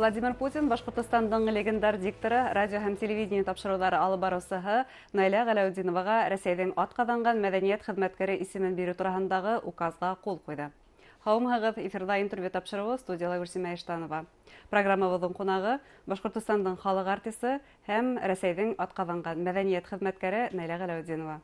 Владимир Путин Башҡортостандың легендар дикторы, радио һәм телевидение тапшырыуҙары алып барыусыһы Наилә Ғәләүетдиноваға Рәсәйҙең атҡаҙанған мәҙәниәт хеҙмәткәре исемен биреү тураһындағы указға ҡул ҡуйҙы. Һаумыһығыҙ, эфирҙа интервью тапшырыуы, студияла Гөлсимә Иштанова. Программабыҙҙың ҡунағы Башҡортостандың халыҡ артисы һәм Рәсәйҙең атҡаҙанған мәҙәниәт хеҙмәткәре Наилә Ғәләүетдинова.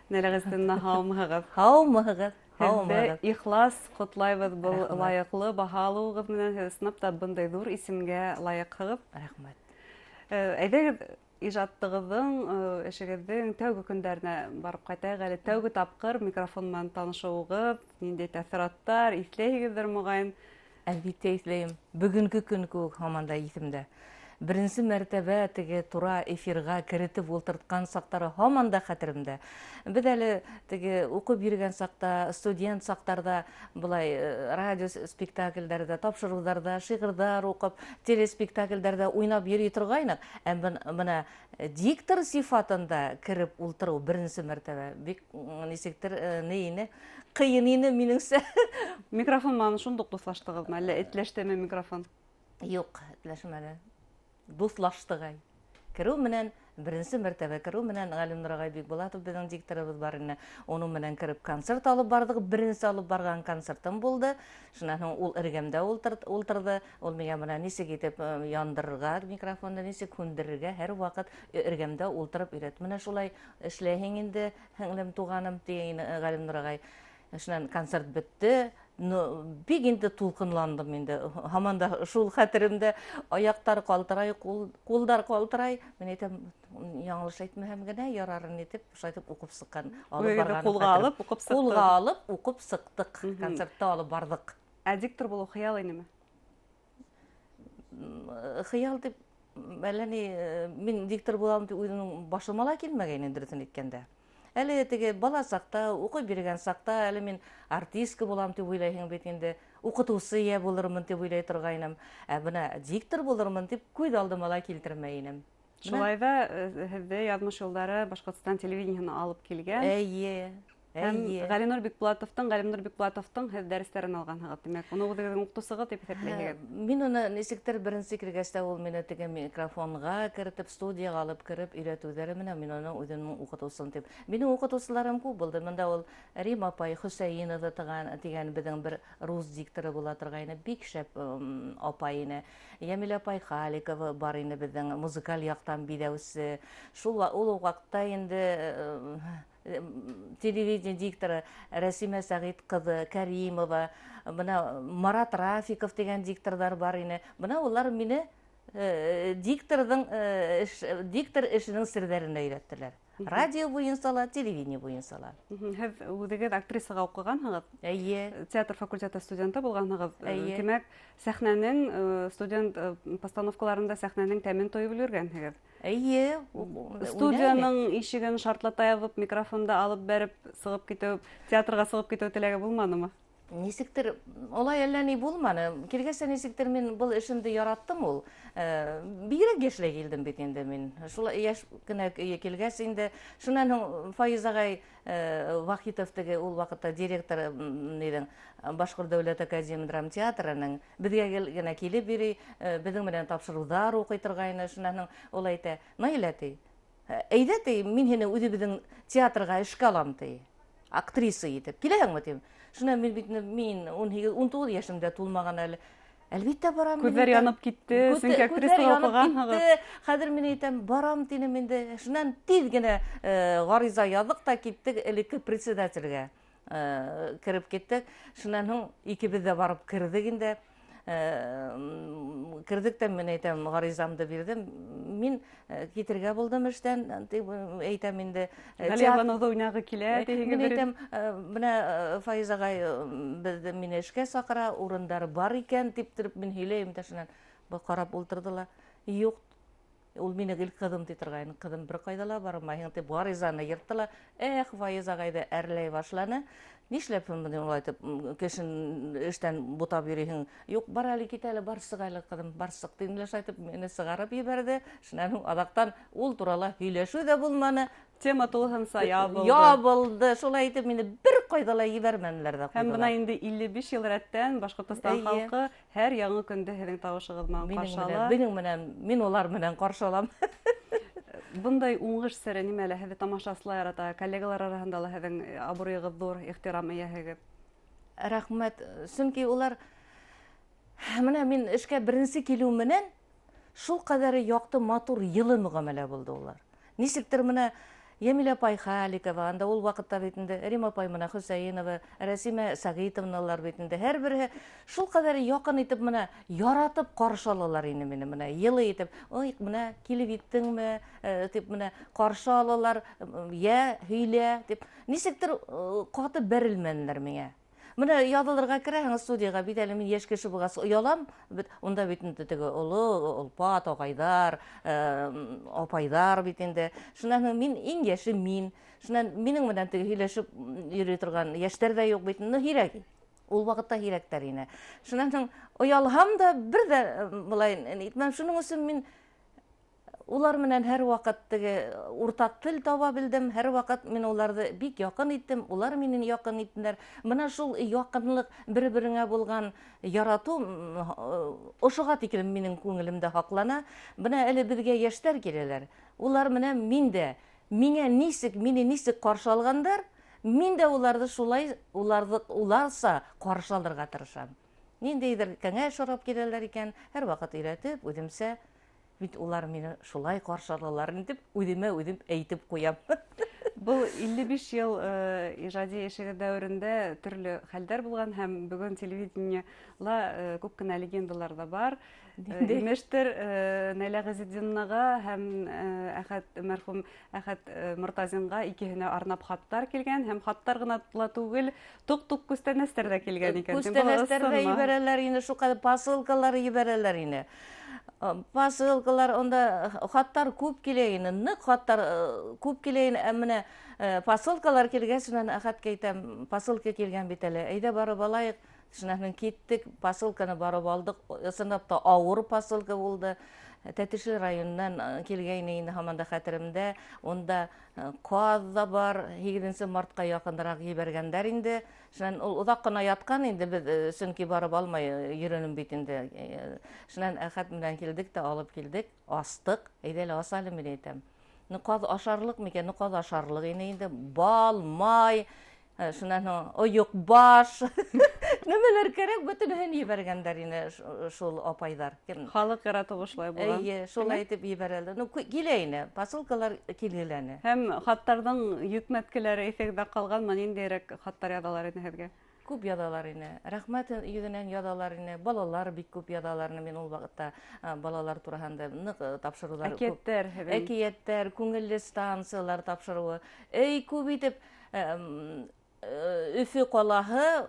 Наилә Ғизетдиновна, һаумыһығыҙ. Һаумыһығыҙ. Һеҙҙе ихлас ҡотлайбыҙ был лайыҡлы баһа алыуығыҙ менән. Һеҙ ысынлап та бындай ҙур исемгә лайыҡһығыҙ. Рәхмәт. Әйҙәгеҙ, ижадтығыҙҙың, эшегеҙҙең тәүге көндәренә барып ҡайтайыҡ әле. Тәүге тапҡыр микрофон менән танышыуығыҙ, ниндәй тәьҫораттар, иҫләйһегеҙҙер моғайын. Әлбиттә иҫләйем. Бөгөнгө көн кеүек һаман да иҫемдә. Беренсе мәртәбә теге тура эфирға керетеп ултыртҡан саҡтары һаман да хәтеремдә. Беҙ әле теге уҡып йөрөгән саҡта, студент саҡтарҙа былай э, радио спектакльдәрҙә, тапшырыуҙарҙа шиғырҙар уҡып, телеспектакльдәрҙә уйнап йөрөй торғайныҡ. Ә бына Диктор сифатында кереп ултырыу беренсе мәртәбә бик нисектер ни ине, ҡыйын ине минеңсә. Микрофон менән шундук дуҫлаштығыҙмы, әллә этләштеме микрофон? Юҡ, этләшмәне. Дуҫлаштыҡ әй. Кереү менән, беренсе мәртәбә кереү менән Ғәлимнур ағай Бикбулатов беҙҙең дикторыбыҙ бар ине. Уның менән кереп концерт алып барҙыҡ. Беренсе алып барған концертым булды. Шуннан һуң ул эргәмдә ултырҙы. Ул миңа менә нисек итеп яндырырга микрофонны, нисек һүндерергә һәрвакыт эргәмдә ултырып өйрәт. Менә шулай эшләйһең инде, һеңлем, туганым, тигәйне Галимнур агай. Шуннан концерт бетте. Но бик инде тулҡынландым инде. Һаман да шул хәтеремдә, аяҡтар ҡалтырай, кул, кулдар ҡалтырай. Мин әйтәм, яңылыш әйтмәһәм генә ярарын итеп, шулай итеп уҡып сыҡҡан. Алып барған. Кулға алып уҡып сыҡтыҡ. Кулға алып уҡып сыҡтыҡ. Концертта алып барҙыҡ. Ә диктор булыу хыял инеме? Хыял дип, әллә ни, э, мин диктор булам дип үземнең башыма ла килмәгәйне, дөресен әйткәндә. Әле теге бала сакта, укый биргән сакта, әле мин артистка булам дип уйлайһың бит инде, укытучы я булырмын дип уйлай торгайным. Ә менә диктор булырмын дип күз алдыма ла килтермәй инем. Шулай да э, һеҙҙе яҙмыш юлдары Башҡортостан телевидениеһына алып килгән. Әйе. Һәм Ғәлинур Бикбулатовтың, Ғәлимнур Бикбулатовтың һеҙ дәрестәрен алғанһығыҙ. Тимәк, уны үҙегеҙҙең уҡытыусығыҙ тип иҫәпләйһегеҙ. Мин уны нисектер беренсе килгәс тә ул мине теге микрофонға керетеп, студияға алып кереп өйрәтеүҙәре менән мин уны үземнең уҡытыусым тип. Минең уҡытыусыларым күп булды. Монда ул Рима апай Хөсәйенова тигән беҙҙең бер рус дикторы була торғайны, бик шәп апай ине. Йәмилә апай Халикова бар ине беҙҙең музыкаль яҡтан биҙәүсе. Шул ул ваҡытта инде телевидение дикторы Рәсимә Сәғит ҡыҙы Кәримова, бына Марат Рафиков тигән дикторҙар бар ине. Бына улар мине э, дикторҙың э, эш, диктор эшенең серҙәренә өйрәттеләр. Радио буйынса ла, телевидение буйынса ла. Һеҙ үҙегеҙ актрисаға уҡығанһығыҙ? Эйе. Театр факультеты студенты булғанһығыҙ. Эйе. Тимәк, сәхнәнең студент постановкаларында сәхнәнең тәмен тойоп өлгөргәнһегеҙ. Эйе. Студияның ишеген шартлата ябып, микрофонды алып бәреп сығып китеү, театрға сығып китеү теләге булманымы? Нисектер, олай әллә ни булманы. Килгәс тә нисектер мин был эшемде яраттым ул. Э, бигрәк йәшләй килдем бит инде мин. Шул йәш кенә килгәс инде. Шуннан һуң Фаиз агай э, Вахитов теге ул вакытта директор нидең Башкорт дәүләт академия драма театрының Безгә гел генә килеп йөри, э, безнең белән тапшырыуҙар укый торгайны. Шуннан һуң ул әйтә, Наилә, ти, «Э, әйҙә, ти, мин һине үҙебеҙҙең театрға эшкә алам, ти, актриса итеп. Киләһеңме, тим. Шуннан мин бит мин 18, 19 йәшем дә тулмаған әле. Әлбиттә барам. Күҙҙәр янып китте, сөнки актриса уҡығанһығыҙ. Хәҙер мин әйтәм, барам тинем инде. Шуннан тиҙ генә э, ғариза яҙҙыҡ та киттек элекке председательгә. Э, кереп киттек. Шуннан һуң икебеҙ ҙә барып керҙек инде. Э, керҙек тә мин әйтәм, ғаризамды бирҙем. Мин э, китергә булдым эштән, дип әйтәм инде. Галиябануҙы уйнағы килә тиһегеҙ. Мин әйтәм, менә Фаиз ағай беҙҙе мине эшкә саҡыра, урындар бар икән дип торып мин һөйләйем дә шуннан. Был ҡарап ултырҙы ла, юк, Ул мине гел кызым ди торгайны. Кызым бер кайда ла бармайһың дип гаризаны ертты ла. Эх, Фаиз агай да әрләй башланы. Нишләп моны улай итеп кешен эштән бутап йөрисең? Юк, бар әле, кит әле, бар сык әле, кызым, бар сык дип шулай итеп мине чыгарып ебәрҙе. Шуннан һуң аҙаҡтан ул турала һөйләшеү ҙә булманы. Тема тулыһынса ябылды. Ябылды. Шулай итеп мине бер ҡайҙа ла ебәрмәнеләр ҙә Һәм бына инде 55 йыл рәттән Башҡортостан халҡы һәр яңы көндө һеҙҙең тауышығыҙ менән ҡаршы ала. Минең менән, мин улар менән ҡаршы алам. Бындай уңыш сере нимәлә? Һеҙҙе тамашасылар ярата, коллегалар араһында ла һеҙҙең абруйығыҙ ҙур, ихтирам эйәһегеҙ. Рәхмәт. Сөнки улар менә мин эшкә беренсе килеү менән шул ҡәҙәре яҡты, матур, йылы мөғәмәлә булды улар. Нисектер менә Йәмилә апай Халикова, анда ул ваҡытта бит инде Рима апай менә Хөсәйенова, Рәсимә Сәғитовналар бит инде һәр береһе шул ҡәҙәре яҡын итеп менә яратып ҡаршы алалар ине мине менә йылы итеп, ой, менә килеп еттеңме, тип менә ҡаршы алалар, йә һөйлә тип. Нисектер ҡаты бәрелмәнеләр миңә. Менә яҙылырға керәһең студияға, бит әле мин йәш кеше булғас оялам, бит унда бит инде теге оло олпат ағайҙар, апайҙар бит инде. Шунан һуң мин иң йәше мин. Шунан минең менән теге һөйләшеп йөрөй торған йәштәр ҙә юҡ бит, ну һирәк. Ул ваҡытта һирәктәр ине. Шунан һуң оялһам да бер ҙә былай итмәм. Шуның өсөн мин улар менән һәр ваҡыт теге уртаҡ тел таба белдем, һәр ваҡыт мин уларҙы бик яҡын иттем, улар мине яҡын иттеләр. Бына шул яҡынлыҡ, бер-береңә булған яратыу ошоға тиклем минең күңелемдә һаҡлана. Бына әле беҙгә йәштәр киләләр. Улар менән мин дә, миңә нисек, мине нисек ҡаршы алғандар, мин дә уларҙы шулай, уларҙы уларса ҡаршы алырға тырышам. Ниндәйҙер кәңәш һорап киләләр икән, һәр ваҡыт өйрәтеп, үҙемсә бит улар мине шулай ҡаршы алалар тип үҙемә үҙем әйтеп ҡуям. Был 55 йыл ижади эшегеҙ дәүерендә төрлө хәлдәр булған һәм бөгөн телевидениела күп кенә легендалар ҙа бар. Имештер, Наилә Ғизетдиновнаға һәм Әхәт, мәрхүм Әхәт Мортазинға икеһенә арнап хаттар килгән һәм хаттар ғына ла түгел, туҡ-туҡ күстәнәстәр ҙә килгән икән. Күстәнәстәр ҙә ебәрәләр ине, шул ҡәҙәр посылкалар ебәрәләр ине. Посылкалар, унда хаттар күп килә ине, ныҡ хаттар күп килә ине. Ә менә посылкалар килгәс, шунан Әхәткә әйтәм, посылка килгән бит әле, әйҙә барып алайыҡ. Шунан һуң киттек, посылканы барып алдыҡ. Ысынлап та ауыр посылка булды. Тәтешле районынан килгәйне инде, һаман да хәтеремдә. Унда ҡаҙ ҙа бар, 8 мартҡа яҡыныраҡ ебәргәндәр инде. Шунан ул оҙаҡ ҡына ятҡан инде, беҙ сөнки барып алмай йөрөнөм бит инде. Шунан Әхәт менән килдек тә алып килдек, астыҡ. Әйҙә әле ас әле, мин әйтәм. Ну, ҡаҙ ашарлыҡ микән? Ну, ҡаҙ ашарлыҡ ине инде. Бал, май, шунан һуң ойоҡ баш. Нәмәләр кәрәк, бөтөнөһөн ебәргәндәр ине шул апайҙар. Кем? Халыҡ яратыуы шулай булған. Эйе, шулай итеп ебәрәләр. Ну, килә ине, посылкалар килгеләне. Һәм хаттарҙың йөкмәткеләре иҫегеҙҙә ҡалғанмы? Ниндәйерәк хаттар яҙалар ине һеҙгә? Күп яҙалар ине. Рәхмәт йөҙөнән яҙалар ине. Балалар бик күп яҙалар ине. Мин ул ваҡытта балалар тураһында ныҡ тапшырыуҙар күп. Әкиәттәр һеҙҙең. Әкиәттәр, күңелле станциялар тапшырыуы. Эй, күп итеп, Өфө ҡалаһы,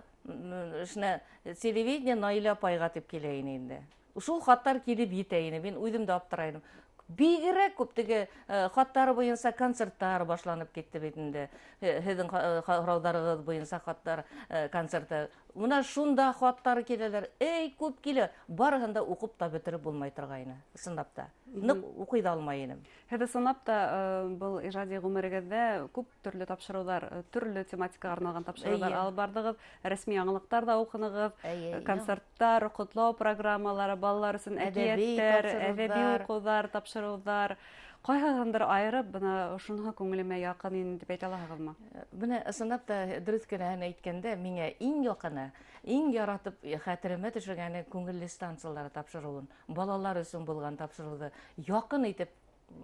шуны телевидение Наилә апайға тип килә ине инде. Шул хаттар килеп етә ине. Мин үҙем дә аптырай инем. Бигерәк күп теге хаттар буйынса концерттар башланып китте бит инде. Һеҙҙең һорауҙарығыҙ буйынса хаттар, концерты. Бына шунда хаттар киләләр. Эй, күп килә. Барыһын да уҡып та бөтөрөп булмай торғайны. Ысынлап та. Ныҡ уҡый ҙа алмай инем. Һеҙ ысынлап та был ижади ғүмерегеҙҙә күп төрлө тапшырыуҙар, төрлө тематикаға арналған тапшырыуҙар алып барҙығыҙ, рәсми яңылыҡтар ҙа уҡынығыҙ, концерттар, ҡотлау программалары, балалар өсөн Әҙәби әкиәттәр, тапшырыуҙар. әҙәби уҡыуҙар, тапшырыуҙар. Ҡайһыһындыр айырып, бына ошоноһо күңелемә яҡын ине тип әйтә алаһығыҙмы? Бына ысынлап та дөрөҫ кенә әйткәндә, миңә иң яҡыны, иң яратып хәтеремә төшөргәне күңелле станциялар тапшырыуын, балалар өсөн булған тапшырыуҙы яҡын итеп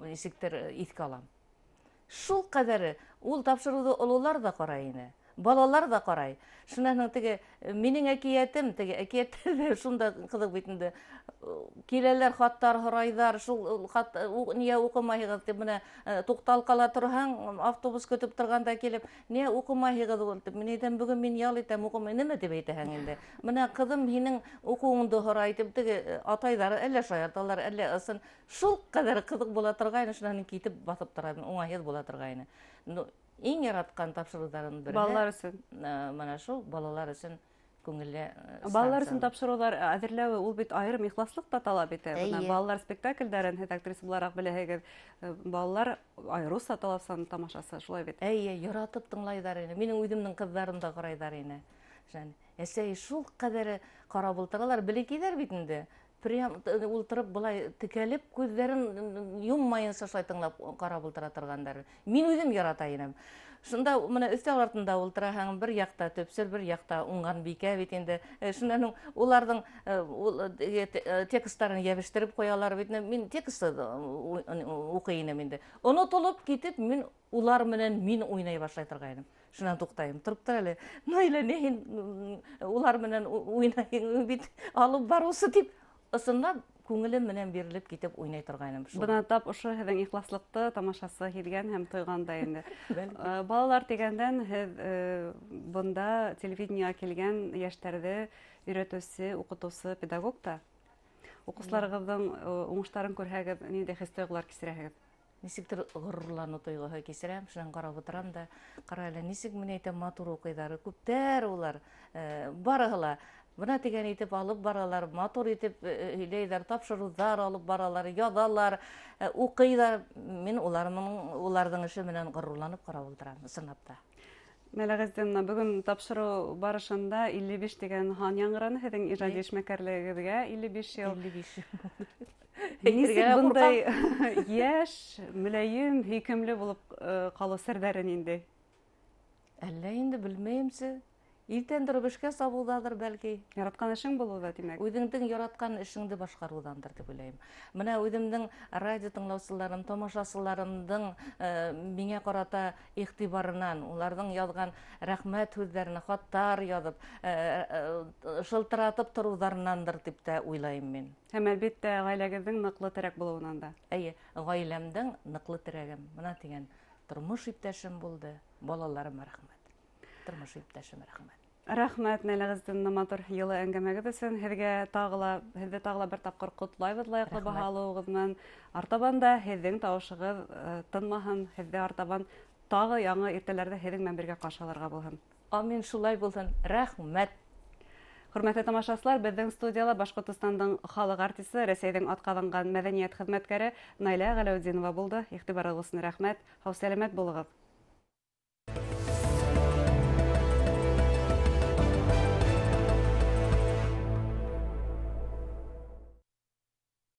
нисектер иҫкә алам. Шул ҡәҙәре ул тапшырыуҙы ололар ҙа ҡарай ине, балалар ҙа ҡарай. Шунан һуң теге минең әкиәтем, теге әкиәттәр ҙә шунда ҡыҙыҡ бит инде. Киләләр, хаттар һорайҙар, шул хат, ниә уҡымайһығыҙ тип, бына туҡтал ҡала торһаң, автобус көтөп торғанда килеп, ниә уҡымайһығыҙ ул тип, мин әйтәм, бөгөн мин ял итәм, уҡымай, нимә тип әйтәһең инде. Бына ҡыҙым һинең уҡыуыңды һорай тип, теге атайҙар әллә шаярталар, әллә ысын. Шул ҡәҙәр ҡыҙыҡ була торғайны, шунан китеп баҫып тора, уңайһыҙ була торғайны. Ну, иң яратҡан тапшырыуҙарым береһе. Балалар өсөн. Бына шул балалар өсөн Күңелле Балалар өсөн тапшырыуҙар әҙерләүе ул бит айырым ихласлыҡ та талап итә. Бына балалар спектаклдәрен һеҙ актриса булараҡ беләһегеҙ. Балалар айырыуса талапсан тамашасы, шулай бит? Эйе, яратып тыңлайҙар ине. Минең үҙемдең ҡыҙҙарым да ҡарайҙар ине. Әсәй шул ҡәҙәре ҡарап ултыралар, бәләкәйҙәр бит инде. Прям ултырып былай текәлеп күҙҙәрен йоммайынса шулай тыңлап ҡарап ултыра торғандар. Мин үҙем ярата инем. Шунда менә өҫтәл артында ултыраһың, бер яҡта төпсөр, бер яҡта уңған бикә бит инде. Шунан һуң уларҙың тексттарын йәбештереп ҡуялар бит. Мин текст уҡый инем инде. Онотолоп китеп, мин улар менән мин уйнай башлай торғайным. Шунан туҡтайым. Тороп тор әле. Наилә, ни һин улар менән уйнайһың бит, алып барыусы тип. Ысынлап күңелем менән бирелеп китеп уйнай торғайным шул. Бына тап ошо һеҙҙең ихласлыҡты тамашасы һиҙгән һәм тойған да инде. Балалар тигәндән, һеҙ бында телевидениеға килгән йәштәрҙе өйрәтеүсе, уҡытыусы педагог та. Уҡыусыларығыҙҙың уңыштарын күрһәгеҙ, ниндәй хис-тойғолар кисерәһегеҙ? Нисектер ғорурланыу тойғоһо кисерәм, шунан ҡарап ултырам да, ҡара әле, нисек мин әйтәм, матур уҡыйҙар, күптәр улар, барыһы ла бына тигән итеп алып баралар, матур итеп һөйләйҙәр, тапшырыуҙар алып баралар, яҙалар, уҡыйҙар. Мин уларҙың эше менән ғорурланып ҡарап ултырам, ысынлап та. Наилә Ғизетдиновна, бөгөн тапшырыу барышында 55 тигән һан яңғыраны һеҙҙең ижади эшмәкәрлегегеҙгә 55 йыл. 55 йыл. Нисек Әйтергә бындай ҡурҡам. йәш, мөләйем, һөйкөмлө булып ҡалыу серҙәре ниндәй? Әллә инде белмәйемсе. Иртән тороп эшкә сабыуҙалыр бәлки. Яратҡан эшең булыуҙа, тимәк. Үҙеңдең яратҡан эшеңде башҡарыуҙандыр тип уйлайым. Бына үҙемдең радио тыңлаусыларым, тамашасыларымдың миңә ҡарата иғтибарынан, уларҙың яҙған рәхмәт һүҙҙәренә хаттар яҙып, шылтыратып тороуҙарынандыр тип тә уйлайым мин. Һәм әлбиттә ғаиләгеҙҙең ныҡлы терәк булыуынан да. Эйе, ғаиләмдең ныҡлы терәгем. Бына тигән тормош иптәшем булды, балаларыма рәхмәт. Тормош иптәшемә рәхмәт. Рәхмәт, Наилә Ғизетдиновна, матур йылы әңгәмәгеҙ өсөн. Һеҙҙе тағы ла бер тапҡыр ҡотлайбыҙ лайыҡлы Рәхмәт. баһа алыуығыҙ менән. Артабан да һеҙҙең тауышығыҙ тынмаһын, һеҙҙе артабан тағы яңы иртәләрҙә һеҙҙең менән бергә ҡаршы алырға булһын. Амин, шулай булһын. Рәхмәт. Хөрмәтле тамашасылар, беҙҙең студияла Башҡортостандың халыҡ артисы, Рәсәйҙең атҡаҙанған мәҙәниәт хеҙмәткәре Наилә Ғәләүетдинова булды. Иғтибарығыҙ өсөн рәхмәт. Һау-сәләмәт булығыҙ.